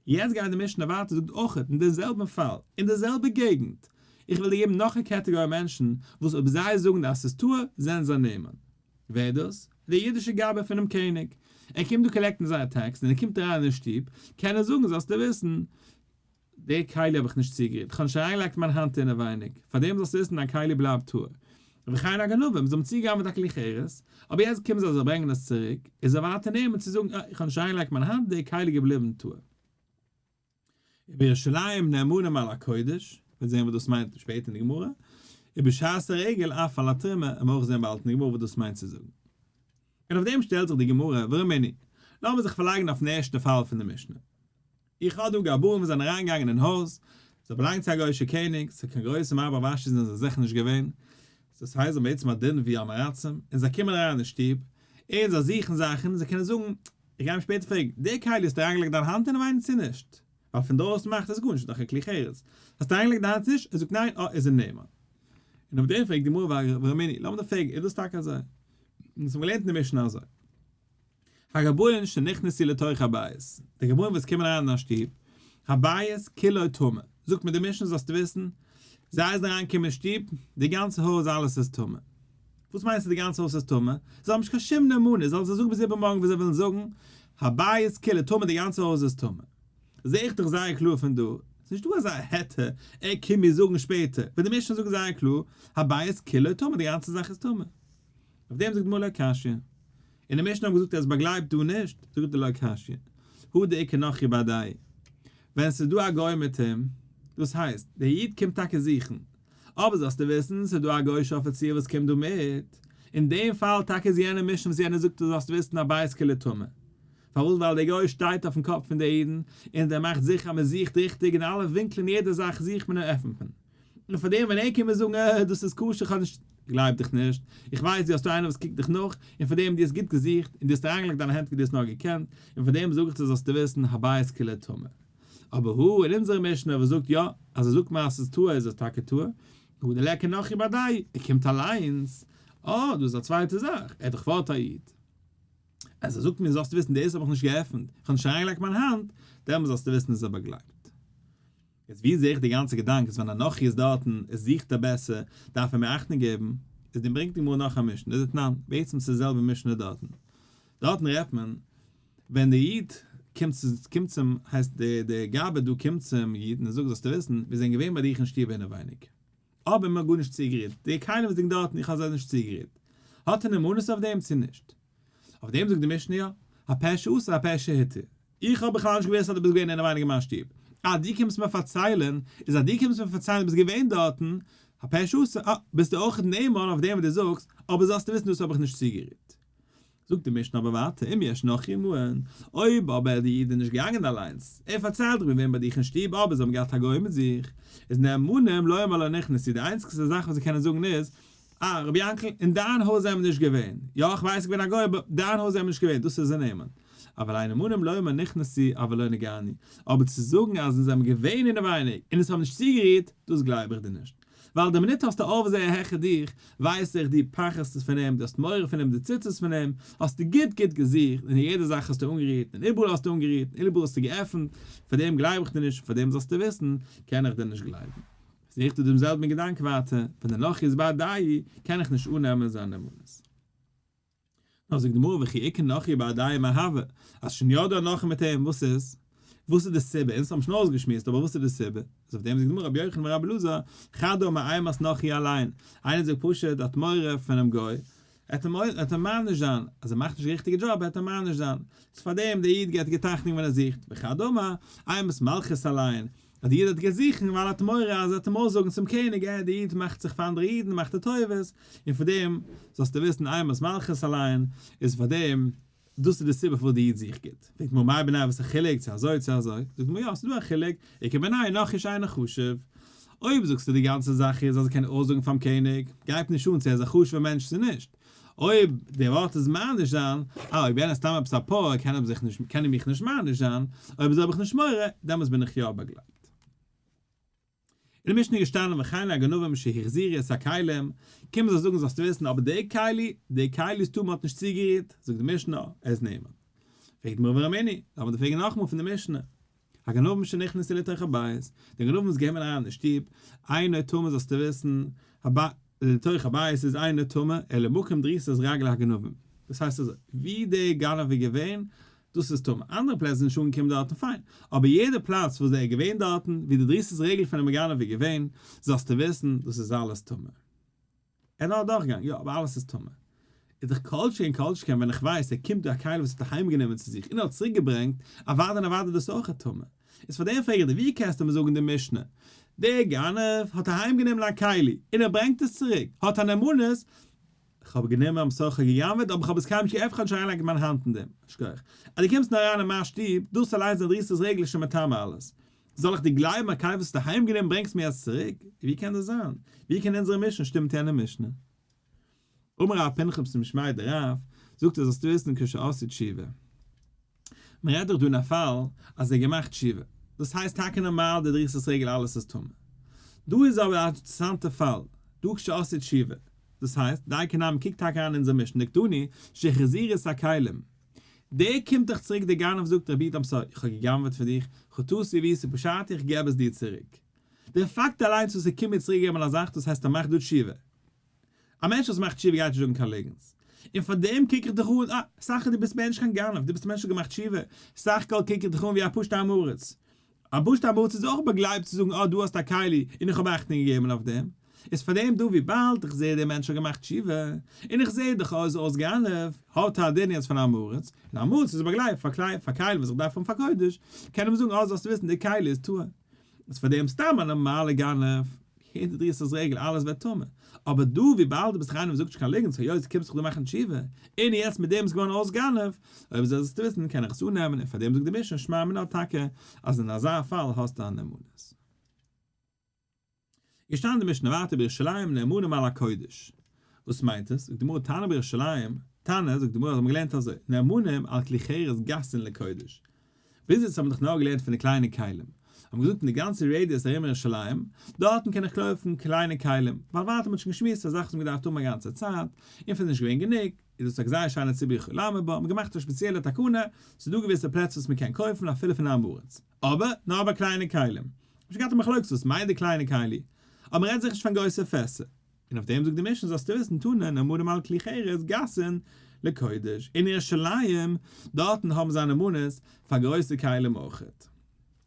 יעצט גייט די משנה ווייטער זאגט אויך אין די זעלבן פאל, אין די זעלבע געגנט, איך וועל דיר געבן נאך א קעטעגאריע מענטשן וואס אויב זיי זאגן אז ס'איז טהור, זענען זיי נאמן. ווער דאס? דער אידישער גבאי פונעם קעניג. ער קומט דא collect ן זייער tax, און ער קומט אריין אין שטוב, קען ער זאגן, זאלסטו וויסן, די כלי האב איך נישט צוגערירט, איך האב נישט אריינגעלייגט מיין האנט אינעווייניג, פארדעם זאלסטו וויסן דיין כלי בלייבט טהור. וכן הגנבים, זיי האבן צוגעגנב'עט א כלי חרס, אבער יעצט קומען זיי זיי ברענגען עס צוריק, איז ער ווייטער נאמן צו זאגן, אה, איך האב נישט אריינגעלייגט מיין האנט, די כלי איז געבליבן טהור. ובירושלים נאמנים על הקודש, מ'וועט זען וואס דאס מיינט שפעטער אין די גמרא, ובשעת הרגל אף על התרומה, וועט מען אויך זען באלד אין די גמרא וואס דאס מיינט צו זאגן. און אויף דעם שטעלט זיך די גמרא, ורמינהי, לאמיר זיך פארלייגן אויפן ערשטן פאל פון די משנה. איך האב דא גבאים וואס זענען אריינגעגאנגען אין הויז, זיי באלאנגען צו א גוי'אישע קעניג, ס'איז קיין גרויסע מר בר רב אשי זענען זיי זיכער נישט געווען, דאס הייסט זיי האבן בעצם א דין ווי עם הארצים, און זיי קומען אריין אין שטוב, און זיי זוכן זאכן, זיי קענען זאגן, איך גיי אים שפעטער פרעגן, די כלי האסטו אריינגעלייגט דיין האנט אינעווייניג צו נישט? ווייל פון דרויסן מאכט עס גארנישט, איז דאך א כלי חרס. האסטו אריינגעלייגט דיין האנט צו נישט? ער זאגט ניין, אה, איז ער נאמן. און אויף דעם פרעגט די גמרא ורמינהי, לאמיר דיר פרעגן, איז דאס טאקע אזוי? אונז האבן געלערנט אין די משנה אזוי. הגבאים שנכנסו לתוך הבית, די גבאים וואס קומען אריין אין א שטוב, הבית כולו טמא, זאגט מיר די משנה זאלסטו וויסן, זיי זענען אריינגעקומען אין שטוב, די גאנצע הויז אלעס איז טמא. וואס מיינסטו די גאנצע הויז איז טמא? זיי האבן נישט קיין שום נאמנות, זאלן זיי זאגן ביז איבערמארגן וואס זיי ווילן זאגן, הבית כולו טמא די גאנצע הויז איז טמא. זע איך דאך זייער קלאר פון דא, ס'איז נישטא אזא היתר, ער קומט מיר זאגן שפעטער, ווען די משנה זאגט זייער קלאר, הבית כולו טמא די גאנצע זאך איז טמא. אויף דעם זאגט די גמרא לא קשיא. און די משנה האט געזאגט ער איז באגלייבט דא נישט, זאגט די לא קשיא. הא דאיכא נכרי בהדייהו. ווען ס'איז דא א גוי מיט אים, דאס הייסט, דער איד קומט טאקע זוכן, אבער זאלסטו וויסן, ס'איז דא א גוי'אישע אפיציר וואס קומט דא מיט, אין דעם פאל טאקע איז יענע משנה וואס יענער זאגט זאלסטו וויסן הבית כולו טמא. פארוואס? ווייל דער גוי שטייט אויפן קאפ פון די אידן, און דער מאכט זיכער אז מען זוכט ריכטיג אין אלע ווינקלען יעדע זאך זוכט מען און עפנט מען. און פאר דעם ווען ער קומט מיר זאגן אה דאס איז כשר איך האב נישט, גלייב דיך נישט, איך ווייס דו האסט דא איינער וואס קוקט דיך נאך, און פאר דעם דו האסט גוט געזוכט, און דו האסט אריינגעלייגט דיינע הענט ווי דו האסט נאר געקענט, און פאר דעם זאג איך דיר זאלסטו וויסן הבית כולו טמא. אבער הא אין אונזערע משנה וואס זאגט יא אז ער זאגט מיר אז ס'איז טהור איז עס טאקע טהור, הא דליכא נכרי בהדייהו, ער קומט אליינס, אה דאס איז א צווייטע זאך, ער איז דאך פארט א איד. אז ער זאגט מיר זאלסטו וויסן דאס האב איך נישט געעפנט, איך האב נישט אריינגעלייגט מיין האנט, דעמאלס זאלסטו וויסן איז ער באגלייבט. יעצט ווי זעה איך די גאנצע געדאנק איז ווען א נכרי איז דארטן, ער זוכט א בעסער, דארף ער מער אכטונג געבן, איז דעם ברענגט די גמרא נאך א משנה, איז דתנן, בעצם ס'איז די זעלבע משנה דארטן. דארטן רעדט מען ווען דער איד קומט צו קומט צום הייסט דער דער גבאי דא קומט צום איד און ער זאגט זאלסטו וויסן מיר זענען געווען ביי דיך אין שטוב אינעווייניג אבער מיר האבן גארנישט צוגערירט די כלים וואס ליגן דארטן איך האב זיי נישט צוגערירט האט ער נאמנות אויף דעם צו נישט? אויף דעם זאגט די משנה יא, הפה שאסר הפה שהתיר, איך האב בכלל נישט געוואוסט אז דו ביסט געווען אינעווייניג אין מיין שטוב, אה דו קומסט מיר פארציילן, איז אז דו קומסט מיר פארציילן דו ביסט געווען דארטן, הפה שאסר, אה ביסטו אויך נאמן אויף דעם וואס דו זאגסט, אבער זאלסטו וויסן דאס האב איך נישט צוגערירט. זאגט די משנה אבער ווייטער אם יש נכרי עמהן, אויב אבער די איד איז נישט געגאנגען אליינס, ער פארציילט איך בין געווען ביי דיך אין שטוב אבער זיי האבן געהאט א גוי מיט זיך, איז נאמנים לומר לא נכנסו, די איינציגסטע זאך וואס זיי קענען זאגן איז, אה רבי יענקל, אין דיין הויז זענען מיר נישט געווען, יא איך ווייס איך בין א גוי אבער דיין הויז זענען מיר נישט געווען, דאס איז נאמן. אבל אין נאמנים לומר נכנסו אבל לא נגענו, אבער צו זאגן אז אונז זענען געווען אינעווייניג און עס האבן נישט צוגערירט, דאס גלייב איך דיר נישט. ווייל די מינוט האסטו אויפזעהער העכער דיך, ווייס איך דו פחד'סט פון אים, דו האסט מורא פון אים, דו ציטערסט פון אים, האסטו גוט גוט געזוכט, און יעדע זאך האסטו אנגערירט, און איבעראל האסטו אנגערירט, און איבעראל האסטו געעפנט, פאר דעם גלייב איך דיר נישט, פאר דעם זאלסטו וויסן, קען איך דיר נישט גלייבן. זע איך דא דעם זעלבן געדאנק ווייטער, ווען דער נכרי איז בהדייהו, קען איך נישט אננעמען זיין נאמנות. נאר זאגט די גמרא וכי איכא נכרי בהדייהו מאי הוי, אז שוין יא דא א נכרי מיט אים, וואס איז? וואס איז די סיבה? אונז האבן שוין אויסגעשמועסט, אבער וואס איז די סיבה? איז אויף דעם זאגט די גמרא רבי יוחנן ורבי אלעזר, חד אמר אימת נכרי עליהן, איינער זאגט פשוט ער האט מורא פונעם גוי, ער וועט אים מעניש זיין, אז ער מאכט נישט די ריכטיגע דזשאב וועט ער מעניש זיין, איז פארדעם דער איד געבט גוט אכטונג ווען ער זוכט, וחד אמר אימת מלכות עליהן, אז די איד האט געזוכן ווייל ער האט מורא אז ער וועט אים אויסזאגן צום קעניג אה די איד מאכט זיך פאר אנדערע אידן מאכט ער טובות, און פאר דעם זאלסטו וויסן אימת מלכות עליהן, איז פאר דעם דאס איז די סיבה פארוואס די איד זוכט גוט. פרעגט מר מאי בינייהו וואס איז א חילוק צו אזוי צו אזוי, זאגט מר יא ס'איז דא א חילוק, איכא בינייהו נכרי שאינו חשוב. אויב זאגסטו די גאנצע זאך איז אז ער קען אויסזאגן פאר'ן קעניג, גייט נישט אן צו ער איז א חשוב'ער מענטש צו נישט. אויב די ווארט איז מעניש זיין, אה אויב יענער איז סתם עפעס א פויער קען ער זיך נישט קען ער מיך נישט מעניש זיין, אויב אזוי האב איך נישט מורא, דעמאלטס בין איך יא באגלייבט. אין די משנה איז געשטאנען וכן הגנבים שהחזירו את הכלים, קומען זיי זאגן זאלסטו וויסן אבער די כלי, די כלי איז טמא מ'האט נישט צוגערירט, זאגט די משנה, ער איז נאמן. פרעגט די גמרא ורמינהי, לאמיר דיר פרעגן נאכאמאל פון די משנה. הגנבים שנכנסו לתוך הבית, די גנבים וואס גייען אריין אין שטוב, אינו טמא זאלסטו וויסן, לתוך הבית איז אינו טמא, אלא מקום דריסת רגלי הגנבים. דאס הייסט אזוי, ווי דער גנב איז געווען, דאס איז טמא. אנדערע פלעצער איז נישט אנגעקומען דארטן, פיין. אבער יעדע פלאץ וואס דער איז געווען דארטן, ווי די דריסת רגל פונעם גנב איז געווען, זאלסטו וויסן, דאס איז אלעס טמא. ער איז נאר אדורכגעגאנגען, יא, אבער אלעס איז טמא. איז דאך כל שכן כל שכן ווען איך ווייס ער קומט דא א כלי וואס האט אהיים גענומען צו זיך און ער האט צוריק געברענגט, אוודאי און אוודאי דאס אויך טמא. איז פאר דעם פרעג איך דיר ווי קענסטו מיר זאגן די משנה? דער גנב האט אהיים גענומען א כלי און ער ברענגט עס צוריק, האט א נאמנות, כ'האב גענומען איים סארי כ'האב גע'גנב'עט אבער כ'האב עס קיינמאל נישט געעפנט כ'האב נישט אריינגעלייגט מיין האנט אין דעם. שכוח. אז דו קומסט נאר אריין אין מיין שטוב, דאס אליינס איז א דריסת רגל שוין מטמא אלעס. זאל איך דיר גלייבן א כלי וואס האסטו אהיים גענומען ברענגסט מיר יעצט צוריק? ווי קען דאס זיין? ווי קען אונזערע משנה שטימען מיט יענע משנה? אמר רב פנחס משמיה דרב, זאגט ער זאלסטו וויסן כשעשו תשובה. מען רעדט דאך דא אין א פאל אז ער האט געמאכט תשובה, דאס הייסט טאקע נארמאל די דריסת רגל אלעס איז טמא. דא איז אבער א אינטערעסאנטע פאל, דא כשעשו תשובה, דאס הייסט, דייקא נמי קוק טאקע אריין אין אונזער משנה דקתני שהחזירו את הכלים, דער קומט דאך צוריק דער גנב זאגט רבי איד I'm sorry איך האב גע'גנב'עט פון דיך, חטאתי עויתי פשעתי איך געב עס דיר צוריק. דער פאקט אליינס וואס ער קומט מיר צוריק געבן א זאך דאס הייסט ער מאכט דא תשובה. א מענטש וואס מאכט תשובה גייט נישט זאגן קיין ליגנטס. און פאר דעם קוק איך דיך אן, אה, סך הכל דו ביסט מער נישט קיין גנב, דו ביסט א מענטש וואס האט געמאכט תשובה, סך הכל קוק איך דיך אן ווי א פשוט'ע עם הארץ. א פשוט'ע עם הארץ איז אויך באגלייבט צו זאגן אה דו האסט א כלי און איך האב אכטונג געגעבן אויף דעם. איז פאר דעם דא וויבאלד איך זעה דער מענטש האט געמאכט תשובה, און איך זעה דאך אז אויס גנב, האט ער א דין יעצט פון עם הארץ, און עם הארץ איז באגלייבט פאר כלי פאר כלים וואס איך דארף האבן פאר קודש, קען מען זאגן אה זאלסטו וויסן די כלי איז טהור. איז פאר דעם סתם א נארמאלע גנב, יעדע דריסת רגל אלעס ווערט טמא, אבער דא וויבאלד דו ביסט דאך איינער וואס זאגט נישט קיין ליגנטס היות דו קומסט זיך דא מאכן תשובה, און יעצט מיט דעם איז געווארן אויס גנב, אויב אזוי זאלסטו וויסן קען איך עס אננעמען און פאר דעם זאגט די משנה שמע מינה טאקע אז אין אזא פאל האסטו א נאמנות. געשטאנען די משנה ווייטער בירושלים נאמנים על הקודש. וואס מיינט עס? זאגט די גמרא תנא בירושלים, תנא, זאגט די גמרא אז מ'האט געלערנט אזוי, נאמנים על כלי חרס גסין לקודש. ביז יעצט האט מען דאך נאר געלערנט פון די קליינע כלים. האט מען געזאגט אין די גאנצע radius ארום ירושלים, דארטן קען איך קויפן קליינע כלים, ווייל ווייטער מ'האט שוין געשמועסט א זאך וואס מ'האט געדארפט האבן א גאנצע צייט, און ס'איז נישט געווען גענוג, איז דאס א זייער שיינע ציבור יכול לעמוד בה, מ'האט געמאכט א שפעציעלע תקנה, ס'איז דא געוויסע פלעצער וואס מ'קען קויפן אפילו פון עם הארץ. אבער נאר ביי קליינע כלים. נישט געהאט א מחלוקת וואס מיינט די קליינע כלי. אבער מ'רעדט זיך נישט פון גרויסע פעסער. און אויף דעם זאגט די משנה זאלסטו וויסן תנא נאמנים על כלי חרס גסין לקודש. אין ירושלים דארטן האבן זיי נאמנות פאר גרויסע כלים אויכעט.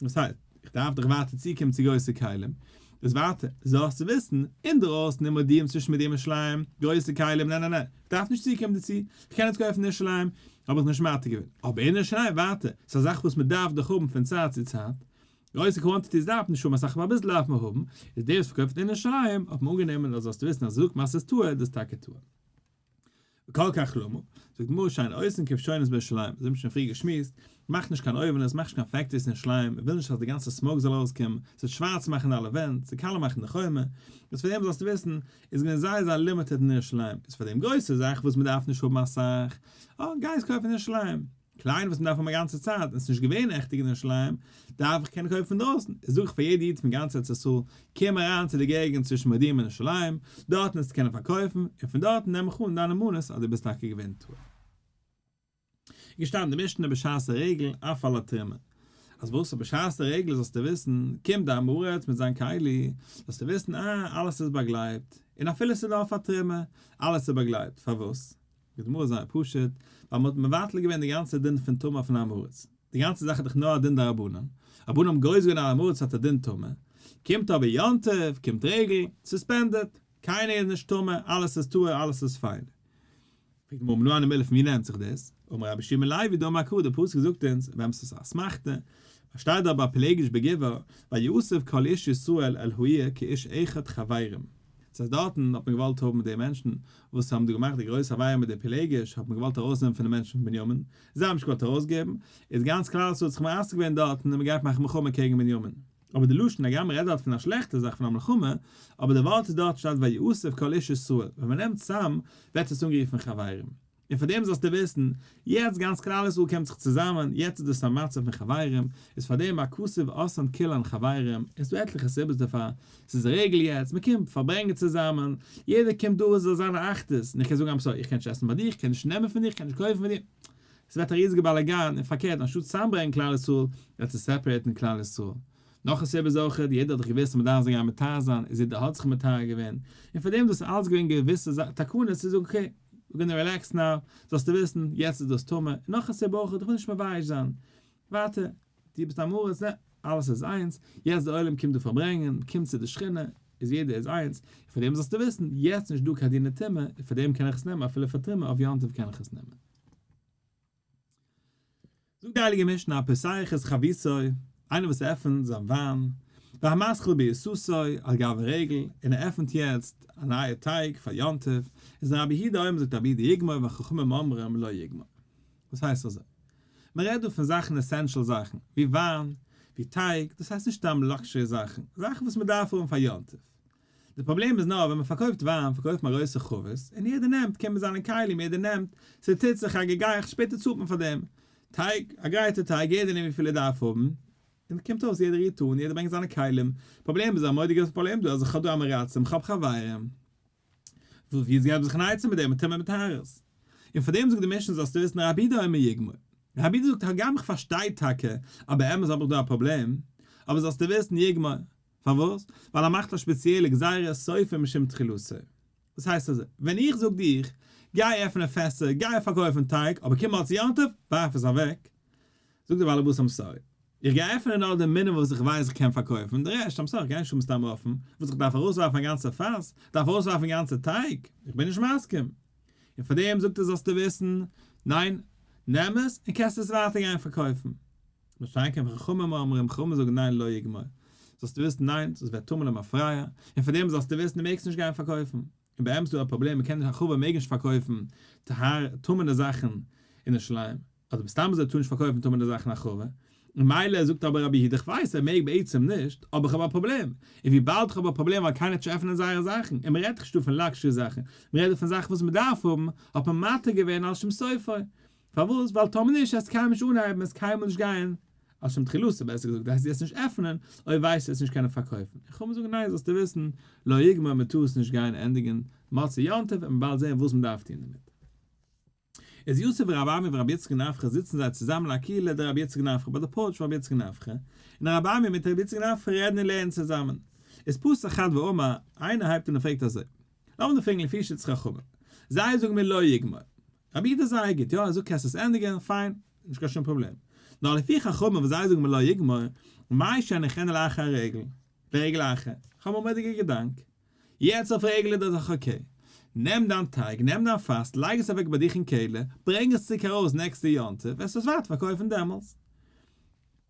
דאס הייסט, איך דארף דאך ווייטער צוקומען צו גרויסע כלים. איז ווייטער, זאלסטו וויסן, אינדרויסן אין מודיעים צווישן מודיעים און ירושלים, גרויסע כלים, נע נע נע, איך דארף נישט צוקומען דערצו, איך קען עס קויפן אין ירושלים, האב איך נישט מתיר געווען. אבער אין ירושלים ווייטער, ס'איז א זאך וואס מ'דארף דאך האבן פון צייט צו צייט, גרויסע quantities דארף מען נישט האבן אסאך אבער אביסל דארף מען האבן, איז דער וואס פארקויפט אין ירושלים האט מען אנגענומען אז זאלסטו וויסן אז זאגט מען אז ס'איז טהור דאס איז טאקע טהור. וכל כך למה, זאגט די גמרא שאין עושין כבשונות בירושלים, אזוי האבן מיר שוין פריער געשמועסט, מאך נישט קיין אויווענעס, מאך נישט קיין factories אין ירושלים, מען וויל נישט אז די גאנצע smoke זאל ארויסקומען, ס'וועט שווארץ מאכן אלע ווענט, ס'וועט קאלע מאכן די חומה, איז פאר דעם זאלסטו וויסן, איז געווען זייער זייער limited אין ירושלים, איז פאר דעם גרויסע זאך וואס מען דארף נישט האבן אסאך, אה, גיי עס קויפן אין ירושלים. קליין וואס מ'דארף האבן א גאנצע צייט און ס'איז נישט געווען נעכטיג אין ירושלים, דארף איך קענען קויפן פון דרויסן, איז זאג איך פאר יעדע איד פון גאנץ ארץ ישראל, קום אריין צו די געגנט צווישן מודיעים און ירושלים, דארטן וועסטו קענען פארקויפן, און פון דארטן נעם איך אן דיין נאמנות אז דו ביסט טאקע געווען טהור. איז געשטאנען די משנה בשעת הרגל אף על התרומה, אז וואס אויב בשעת הרגל זאלסטו וויסן, קומט די עם הארץ מיט זיין כלי, זאלסטו וויסן אה, אלעס איז באגלייבט, און אפילו ס'איז נאר פאר תרומה, אלעס איז באגלייבט, פארוואס? די גמרא איז זייער פשוט, ווייל מ'האט מבטל געווען די גאנצע דין פון טומאה פון עם הארץ. די גאנצע זאך איז דאך נאר א דין דרבנן, רבנן האבן גוזר געווען אז עם הארץ האט א דין טומאה, קומט אבער יום טוב, קומט רגל, suspended, קיינער איז נישט טמא, אלעס איז טהור, אלעס איז פיין. פרעגט די גמרא מנא הני מילי פון ווי נעמט זיך דאס? אמר רבי יהושע בן לוי דאמר קרא, די פסוק זאגט אונז, ווען ס'איז אסמכתא, שטייט דארט ביי פילגש בגבעה, ויאסף כל איש ישראל אל העיר כאיש אחד חברים. דאס הייסט דארטן האט מען געוואלט האבן די מענטשן וואס האבן דא געמאכט די גרויסע עבירה מיט די פילגש האט מען געוואלט ארויסנעמען פון די מענטשן פון בנימין, זיי האבן נישט געוואלט ארויסגעבן, איז גאנץ כלל ישראל האט זיך מאסף געווען דארטן און מען גייט מאכן מלחמה קעגן בנימין. אבער די לשון הגם מען רעדט דארט פון א שלעכטע זאך פון א מלחמה, אבער די ווארט איז דארט שטייט ויאסף כל איש ישראל, ווען מען נעמט צאם ווערט עס אנגערופן חברים. און פאר דעם זאלסטו וויסן, יעצט גאנץ כלל ישראל קומט זיך צוזאמען, יעצט איז דאס א מצב פון חברים, איז פאר דעם הכתוב עשאן כולן חברים, און ס'דא עטליכע סיבות דערפאר, ס'איז רגל יעצט, מ'קומט פארברענגען צוזאמען, יעדער קומט דא עס זאל זיין א אחדות, און איך קען זאגן I'm sorry, איך קען נישט עסן ביי דיר, איך קען נישט נעמען פון דיר, איך קען נישט קויפן פון דיר, ס'ווערט א ריזיגע באלאגאן, און פארקערט אנשטאט צוזאמברענגען כלל ישראל, וועט עס separate ן כלל ישראל. נאך א סיבה איז אויך, יעדער האט דאך געוואוסט אז מ'דארף זיך גיין מטהר זיין, איז יעדער האט זיך מטהר געווען, און פאר דעם איז דאס אלץ געווען געוויסע תקנות צו זאגן okay, we're gonna relax now, זאלסטו וויסן, יעצט איז דאס טמא, און נאך א סיבה אויך, איך וויל נישט מבייש זיין. ווייטער, דו ביסט עם הארץ, נע, אלעס איז איינס, יעצט דער עולם קומט דא פארברענגען, קומט צו די שכינה, איז יעדער איז איינס, און פאר דעם זאלסטו וויסן, יעצט נישט דא קיין דיני טומאה, און פאר דעם קען איך עס נעמען, אפילו פאר תרומה אויף יום טוב קען איך עס נעמען. זאגט די הייליגע משנה הפותח את חביתו, איינער וואס עפענט זיין וויין, והמתחיל בעיסתו על גבי רגל, און ער עפענט יעצט א נייע טייג פאר יום טוב, איז רבי יהודה אומר זאגט רבי יהודה יגמור וחכמים אומרים לא יגמור. וואס הייסט אזוי? מען רעדט דא פון זאכן essential זאכן, ווי וויין, ווי טייג, דאס הייסט נישט סתם luxury זאכן, זאכן וואס מען דארף האבן פאר יום טוב. די פראבלעם איז נאר ווען מען פארקויפט וויין פארקויפט מען א גרויסע חבית און יעדער נעמט קומט מיט זיינע כלים יעדער נעמט ס'טוט זיך א געגייעכץ שפעטער צאלט מען פאר דעם טייג א גרייטע טייג יעדער נעמט וויפיל ער דארף האבן און קומט אויס יעדער רירט אן יעדער ברענגט זיינע כלים פראבלעם איז א מורא'דיגע פראבלעם דא אז איך האב דא עם הארצים איך האב חברים ווי איז געב זיך אן עצה מיט דעם מיט טומאה מיט טהרות און פאר דעם זאגט די משנה זאלסטו וויסן רבי יהודה אומר יגמור רבי יהודה זאגט הגם איך פארשטיי טאקע אז באמת האב איך דא א פראבלעם אבער זאלסטו וויסן יגמור פארוואס? ווייל ער מאכט א שפעציעלע גזירה סופו משום תחילתו. וואס הייסט אזוי? ווען איך זאג דיך, גיי עפענען פעסער, גיי פארקויפן טייג, אבער קום מוצאי יום טוב, ווארף עס אוועק. זאגט דער בעל הבית I'm sorry. איך גיי עפענען נאר די מינימום וואס איך ווייס איך קען פארקויפן, די רעשט, I'm sorry, איך גיי נישט האבן סתם אפן, וואס איך דארף ארויסווארפן א גאנצע פאס, דארף ארויסווארפן גאנצע טייג, איך בין נישט מסכים. און פאר דעם זאגט ער זאלסטו וויסן, ניין, נעם עס און קענסט עס ווייטער גיין פארקויפן. מה שאין כן חכמים אומרים, חכמים זאגן ניין לא יגמור. זאלסטו וויסן ניין, דאס ווערט טמא למפרע, און פאר דעם זאלסטו וויסן דו מעגסט נישט גיין פארקויפן. און באמת איז דא א פראבלעם, מען קען נישט א חבר מעג נישט פארקויפן טמא'נע זאכן אין ירושלים, אדער מסתם אזוי טאר נישט פארקויפן טמא'נע זאכן א חבר, ממילא זאגט אבער רבי יהודה איך ווייס ער מעג בעצם נישט, אבער איך האב א פראבלעם, און וויבאלד איך האב א פראבלעם ווייל קיינער וועט נישט עפענען זייערע זאכן, און מען רעדט נישט דא פון luxury זאכן, מען רעדט דא פון זאכן וואס מען דארף האבן, האט מען מתיר געווען על שום סופו. פארוואס? ווייל טאמער נישט וועסטו קיינמאל נישט אנהייבן, וועסט קיינמאל נישט גיין על שום תחילתו, בעסער געזאגט, דו וועסט נישט עפענען אויב ווייסטו וועסט נישט קענען פארקויפן. און חכמים זאגן ניין זאלסטו וויסן, לא יגמור מען טאר עס נישט גיין ענדיגן מוצאי יום טוב און באלד זען וואס מען דארף טון דערמיט. איז יתיב רבי אמי ורבי יצחק נפחא זיצן זיי צוזאמען אקילא דרבי יצחק נפחא ביי די porch פון רבי יצחק נפחא, און רבי אמי מיט רבי יצחק נפחא רעדן און לערנען צוזאמען. איז פתח חד ואמר, איינער הייבט אן און פרעגט אזוי, לאמיר דיר פרעגן לפי שיטת חכמים, זיי זאגן מיר לא יגמור, רבי יהודה איז זייער גוט, יא ער זאגט קענסט עס ענדיגען, פיין, נישט קיין שום פראבלעם. נאר לפי חכמים וואס זיי זאגן מיר לא יגמור, מהו שיניחנה לאחר הרגל, לרגל אחר, איך האב א מורא'דיגע געדאנק, יעצט אויף רגל איז דאך okay, נעם דיין טייג, נעם דיין פאס, לייג עס אוועק ביי דיך אין קעלער, ברענג עס צוריק ארויס נעקסטע יום טוב, וועסטו עס ווייטער פארקויפן דעמאלטס.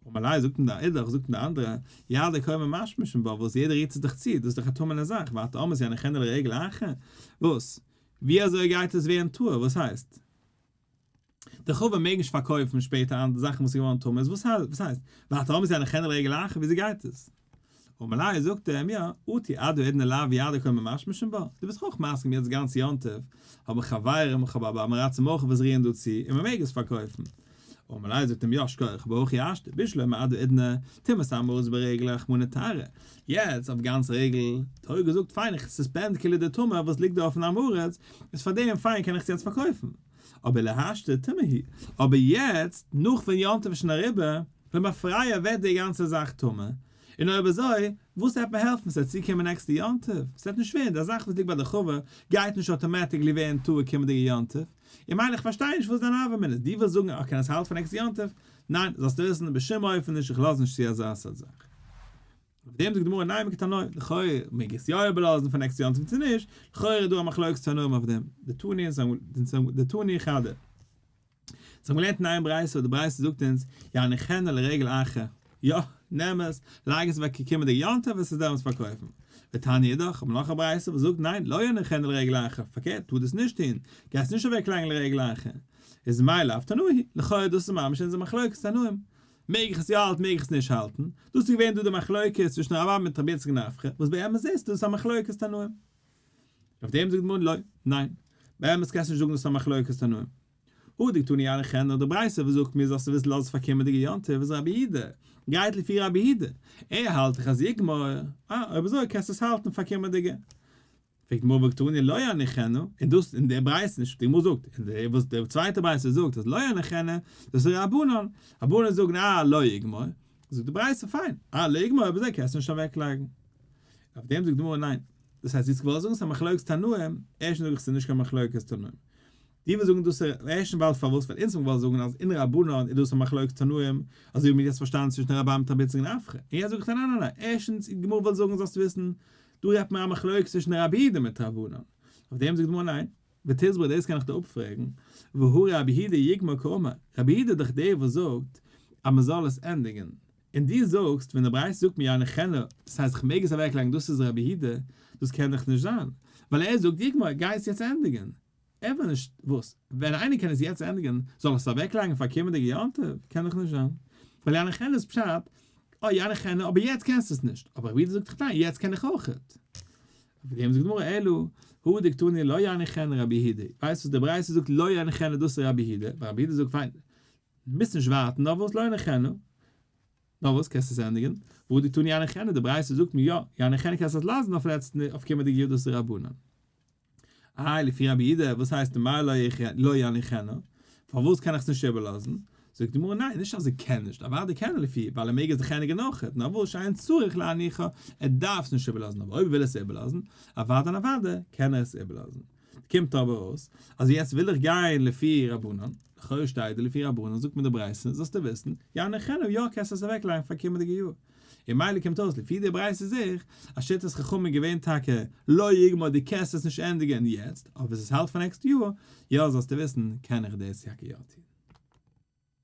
אמר ליה זאגט אים דער אידך, זאגט אים דער אנדערע, יד הקומה משמשין בה, וואס יעדער רירט זיך דאך צו, דאס איז דאך א טמא'נע זאך, ואתה אומר שיניחנה לרגל אחר, וואס? ווי אזוי גייט עס ווערן טהור? וואס הייסט? די חבר מעג נישט פארקויפן שפעטער אנדערע זאכן וואס איז געווארן טמא, וואס הייסט? ואתה אומר שיניחנה לרגל אחר, וויאזוי גייט עס? אמר ליה זאגט ער אים יא, אטו עד האידנא לאו יד הקומה משמשין בה, דו ביסט אויך מסכים יעצט גאנץ יום טוב האבן חברים, איך האב אבער עם הארצים אויך וואס רירן דא צו, און מען מעג עס פארקויפן. אמר ליה זאגט אים יא שכוח בהכי השתא בשלמא עד האידנא טומאת עם הארץ ברגל רחמנא טהרה, יעצט אויף גאנץ רגל, תורה געזאגט פיין איך suspend כאילו די טומאה וואס ליגט דא אויפן עם הארץ, איז פארדעם פיין קען איך עס יעצט פארקויפן, אבער להשתא טמא הוא, אבער יעצט נאך ווען יום טוב איז שוין אריבער, למפרע ווערט די גאנצע זאך טמא, און אויב אזוי, וואס העט מיר העלפן ס'וועט צוקומען נעקסטע יום טוב? ס'וועט נישט ווערן, די זאך וואס ליגט ביי די חבר גייט נישט automatically ווערן טהור קומענדיגע יום טוב, און מילא איך פארשטיי נישט וואס דיין הוה אמינא איז, דו ווילסט זאגן אז קען עס האלטן פאר נעקסטע יום טוב? ניין, זאלסטו וויסן, בשום אופן נישט, איך לאז נישט צו אזא סארט זאך. אויף דעם זאגט די גמרא נימא כתנאי, לכאורה מעג עס יא איבערלאזן פאר נעקסטע יום טוב צו נישט, לכאורה איז דא א מחלוקת תנאים אויף דעם, דתני דתני חדא. זיי האבן געלערנט אין איין ברייתא, די ברייתא זאגט אונז, יניחנה לרגל אחר, יא, נעם עס, לייג עס אוועק קומענדיגע יום טוב וועסט עס דעמאלטס פארקויפן. ותניא אידך, האבן נאך א ברייתא וואס זאגט ניין, לא יניחנה לרגל אחר, פארקערט, טאר דאס נישט טון, גייסט נישט אוועק לייגן לרגל אחר. איז מאי לאו תנאי היא, לכאורה דאס איז ממש אונזער מחלוקת תנאים. מעג איך עס יא האלטן מעג איך עס נישט האלטן? דאס איז געווען דא די מחלוקת צווישן רב אמי מיט רבי יצחק נפחא, וואס באמת זעסטו דאס איז א מחלוקת תנאים. אויף דעם זאגט די גמרא לא, ניין, באמת קענסטו נישט זאגן דאס איז א מחלוקת תנאים. הא דקתני יניחנה, די ברייתא וואס זאגט מיר זאלסטו וויסן לאז עס פאר קומענדיגע יום טוב איז רבי יהודה, גייט לפי רבי יהודה, ער האלט דאך אז יגמור, אה אויב אזוי קענסטו עס האלטן פאר קומענדיגע. פרעגט די גמרא והקתני לא יניחנה, און דאס אין די ברייתא נישט די גמרא זאגט, און די וואס די צווייטע ברייתא זאגט אז לא יניחנה, דאס איז רבנן, רבנן זאגן אה לא יגמור, זאגט די ברייתא פיין, אה לא יגמור אויב אזוי קענסטו נישט אוועקלייגן. אויף דעם זאגט די גמרא ניין, דאס הייסט זי האט געוואלט זאגן ס'איז א מחלוקת תנאים, ערשטנס זאג איך ס'איז נישט קיין מחלוקת תנאים. די וואס זאגן דאס ערשטנס ווייל פארוואס ווייל אונז האבן געוואלט זאגן אז אין רבנן איז דאס א מחלוקת תנאים, אזוי ווי מ'האט יעצט פארשטאנען צווישן רבי אמי מיט רבי יצחק נפחא, און יעצט זאג איך דיר ניין ניין ניין, ערשטנס די גמרא וויל זאגן זאלסטו וויסן, דא רעדט מען א מחלוקת צווישן רבי יהודה מיט רבנן, אויף דעם זאגט די גמרא ניין, ותסברא דאס קען איך דיר אפפרעגן, והא רבי יהודה יגמור קאמר, רבי יהודה איז דאך דער וואס זאגט אז מ'זאל עס ענדיגן, און דו זאגסט ווען די ברייתא זאגט מיר יניחנה, דאס הייסט איך מעג עס אוועקלייגן דאס איז רבי יהודה, דאס קען דאך נישט זיין, ווייל ער זאגט יגמור, גיי עס יעצט ענדיגן, ער וויל נישט וואס? ווען איינער קען עס יעצט ענדיגן זאל ער עס אוועקלייגן פאר קומענדיגע יום טוב? קען דאך נישט זיין, ווייל יניחנה איז פשט, אה יניחנה אבער יעצט קענסטו עס נישט, אבער רבי יהודה זאגט דאך ניין יעצט קען איך אויכעט. אויף דעם זאגט די גמרא אלא הא דקתני לא יניחנה רבי יהודה, ווייסט וואס די ברייתא זאגט לא יניחנה דאס איז רבי יהודה, ווייל רבי יהודה זאגט פיין מוזט נישט ווארטן נאר וואס לא יניחנה, נאר וואס קענסט עס ענדיגן, והא דקתני יניחנה די ברייתא זאגט מיר יא יניחנה קענסט עס לאזן אויף לעצטן אויף קומענדיגע יאר דאס איז רבנן. איי לפי רבי יהודה וואס הייסט מאי לא יניחנה? פארוואס קען איך עס נישט איבערלאזן? זאגט די גמרא ניין נישט אז ער קען נישט, אוודאי קען ער לפי ווייל ער מעג עס דאך ענדיגן אויכעט, נאר וואס שאין צריך להניחה ער דארף עס נישט איבערלאזן אבער אויב ער וויל עס איבערלאזן אוודאי און אוודאי קען ער עס איבערלאזן. קומט אבער אויס אז יעצט וויל איך גיין לפי רבנן, לכאורה שטייט דא לפי רבנן זאגט מיר די ברייתא זאלסטו וויסן יניחנה יא קענסט עס אוועקלייגן פאר קומענדיגע יאר. און מילא קומט אויס לפי די ברייתא זעה איך אז שיטת חכמים איז געווען טאקע לא יגמור דו קענסט עס נישט ענדיגען יעצט אבער עס האלט פאר נעקסט יאר יא זאלסטו וויסן קען איך דאס יאקע יא טון.